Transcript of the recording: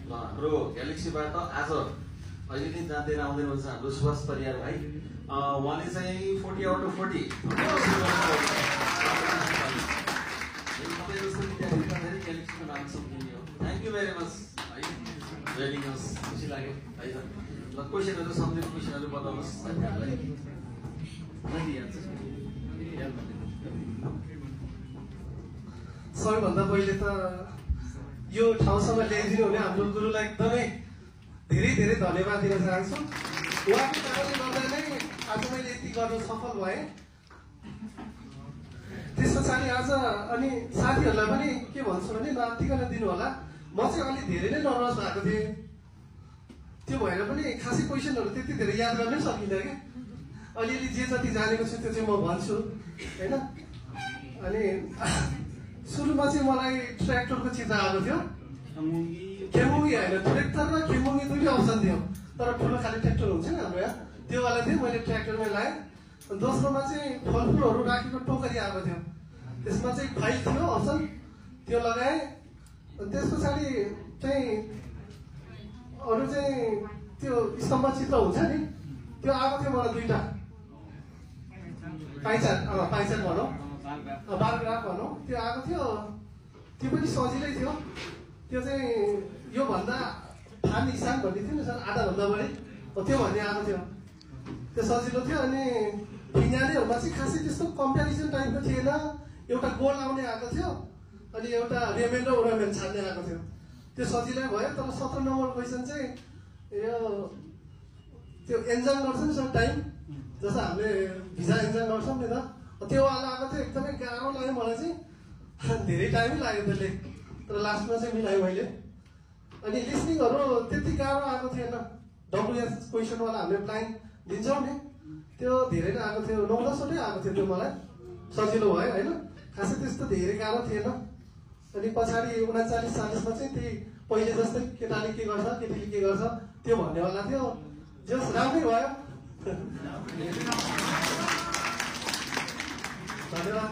हाम्रो ग्यालेक्सीबाट आज अहिले नै जाँदैन आउँदैन हुन्छ हाम्रो सुभाष परियार भाइ उहाँले चाहिँ 40 आउट अफ 40 ग्यालेक्सीको नाम सम्झिने हो। थ्याङ्क यू भेरी मच है जोइनिङ अस, खुसी लाग्यो है त। ल क्वेसनहरू सम्झिने क्वेसनहरू बताउनुहोस् साथीहरूलाई। सबैभन्दा पहिले त यो ठाउँसम्म ल्याइदिनु हुने हाम्रो गुरुलाई एकदमै धेरै धेरै धन्यवाद दिन चाहन्छु। उहाँको कारणले गर्दा नै आज मैले यति गर्न सफल भएँ। त्यस पछाडि आज अनि साथीहरूलाई पनि के भन्छु भने नआत्तिकन दिनु होला। म चाहिँ अलिक धेरै नै नर्भस भएको थिएँ, त्यो भएर पनि खासै क्वेसनहरू त्यति धेरै याद गर्नै सकिँदैन कि अलिअलि जे जति जानेको छु त्यो चाहिँ म भन्छु होइन। अनि सुरुमा चाहिँ मलाई ट्र्याक्टरको चित्र आएको थियो। खेमुङ्गी होइन, ट्र्याक्टर र खेमुङ्गी दुईटै अप्सन थियो, तर ठुलो खाले ट्र्याक्टर हुन्छ नि हाम्रो यहाँ, त्यो वाला थियो। मैले ट्र्याक्टरमै लगाएँ। दोस्रोमा चाहिँ फलफुलहरू राखेको टोकरी आएको थियो, त्यसमा चाहिँ फाइल थियो अप्सन, त्यो लगाएँ। त्यस पछाडि चाहिँ अरू चाहिँ त्यो स्तम्भ चित्र हुन्छ नि, त्यो आएको थियो मलाई दुईवटा पाइचाट भनौँ, बारग्राफ भनौँ, त्यो आएको थियो। त्यो पनि सजिलै थियो। त्यो चाहिँ योभन्दा फान हिसाब भन्ने थियो नि सर, आधाभन्दा बढी त्यो भन्ने आएको थियो, त्यो सजिलो थियो। अनि फिङ्गालेहरूमा चाहिँ खासै त्यस्तो कम्पेरिजन टाइपको थिएन। एउटा गोल आउने आएको थियो, अनि एउटा रेमेन र ओरामेन छान्ने आएको थियो, त्यो सजिलै भयो। तर 17 नम्बर क्वेसन चाहिँ यो त्यो एन्जङ गर्छ नि सर टाइम, जस्तो हामीले भिजा एन्जङ गर्छौँ नि त, त्यो वाला आएको थियो। एकदमै गाह्रो लाग्यो मलाई चाहिँ, धेरै टाइमै लाग्यो त्यसले, तर लास्टमा चाहिँ मिलाएँ मैले। अनि लिसनिङहरू त्यति गाह्रो आएको थिएन। डब्लुएस क्वेसनवाला हामीले ब्लाइन्ड दिन्छौँ नि, त्यो धेरै नै आएको थियो, 9-10वटै आएको थियो, त्यो मलाई सजिलो भयो होइन, खासै त्यस्तो धेरै गाह्रो थिएन। अनि पछाडि 39-40मा चाहिँ त्यही पहिले जस्तै केटाले के गर्छ केटीले के गर्छ त्यो भन्नेवाला थियो। जस राम्रै भयो, धन्यवाद।